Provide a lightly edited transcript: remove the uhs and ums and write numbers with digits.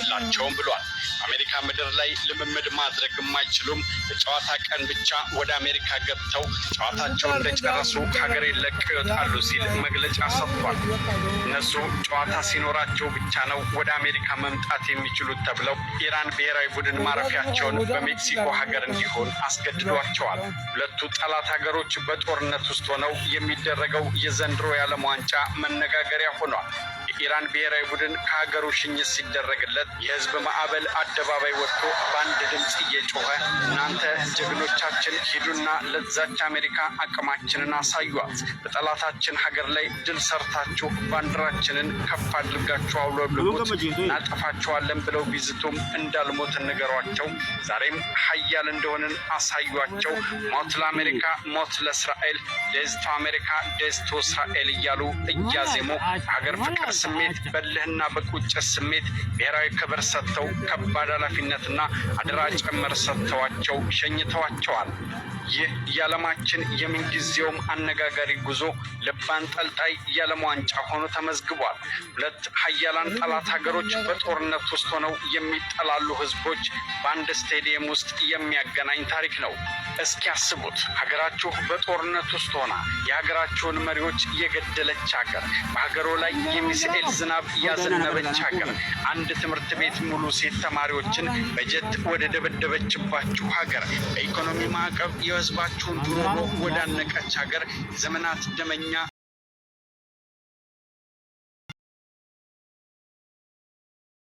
የላቸውም ብሏል። አሜሪካ ምድር ላይ ልምምድ ማድረግም አይችሉም። በጨዋታ ቀን ብቻ ወደ አሜሪካ ገብተው ጨዋታቸውን እንደጨረሱ ሀገሬን ለቀው ይወጣሉ ሲል መግለጫ ሰጥቷል። እነሱ ጨዋታ ሲኖራቸው ብቻ ነው ወደ አሜሪካ መምጣት የሚችሉት ተብለው ኢራን ብሔራዊ ቡድን ማረፊያቸውን በሜክሲኮ ሀገር እንዲሆን አስገድዷቸዋል። ሁለቱ ጠላት ሀገሮች በጦርነት ውስጥ ሆነው የሚደረገው የዘንድሮ የዓለም ዋንጫ መነጋገሪያ ሆኗል። የኢራን ብሔራዊ ቡድን ከሀገሩ ሽኝት ሲደረግለት የህዝብ ማዕበል አደባባይ ወጥቶ በአንድ ድምፅ እየጮኸ "እናንተ ጀግኖቻችን ሂዱና ለዛች አሜሪካ አቅማችንን አሳዩአት፣ በጠላታችን ሀገር ላይ ድል ሰርታችሁ ባንዲራችንን ከፍ አድርጋችሁ አውለብልቡት፣ እናጠፋቸዋለን ብለው ቢዝቱም እንዳልሞት ንገሯቸው፣ ዛሬም ሀያል እንደሆንን አሳዩአቸው፣ ሞት ለአሜሪካ፣ ሞት ለእስራኤል፣ death to America፣ death to Israel" እያሉ እያዜሙ ሀገር ፍቅር ስሜት፣ በልህና በቁጭት ስሜት ብሔራዊ ክብር ሰጥተው ከባድ ኃላፊነትና አደራ ጭምር ሰጥተዋቸው ሸኝተዋቸዋል። ይህ የዓለማችን የምንጊዜውም አነጋጋሪ ጉዞ ልብ አንጠልጣይ የዓለም ዋንጫ ሆኖ ተመዝግቧል። ሁለት ሀያላን ጠላት ሀገሮች በጦርነት ውስጥ ሆነው የሚጠላሉ ህዝቦች በአንድ ስቴዲየም ውስጥ የሚያገናኝ ታሪክ ነው። እስኪ ያስቡት፣ ሀገራችሁ በጦርነት ውስጥ ሆና የሀገራችሁን መሪዎች የገደለች ሀገር፣ በሀገሩ ላይ የሚሳኤል ዝናብ ያዘነበች ሀገር፣ አንድ ትምህርት ቤት ሙሉ ሴት ተማሪዎችን በጀት ወደ ደበደበችባችሁ ሀገር፣ በኢኮኖሚ ማዕቀብ የህዝባችሁን ጉሮሮ ወዳነቀች ሀገር፣ የዘመናት ደመኛ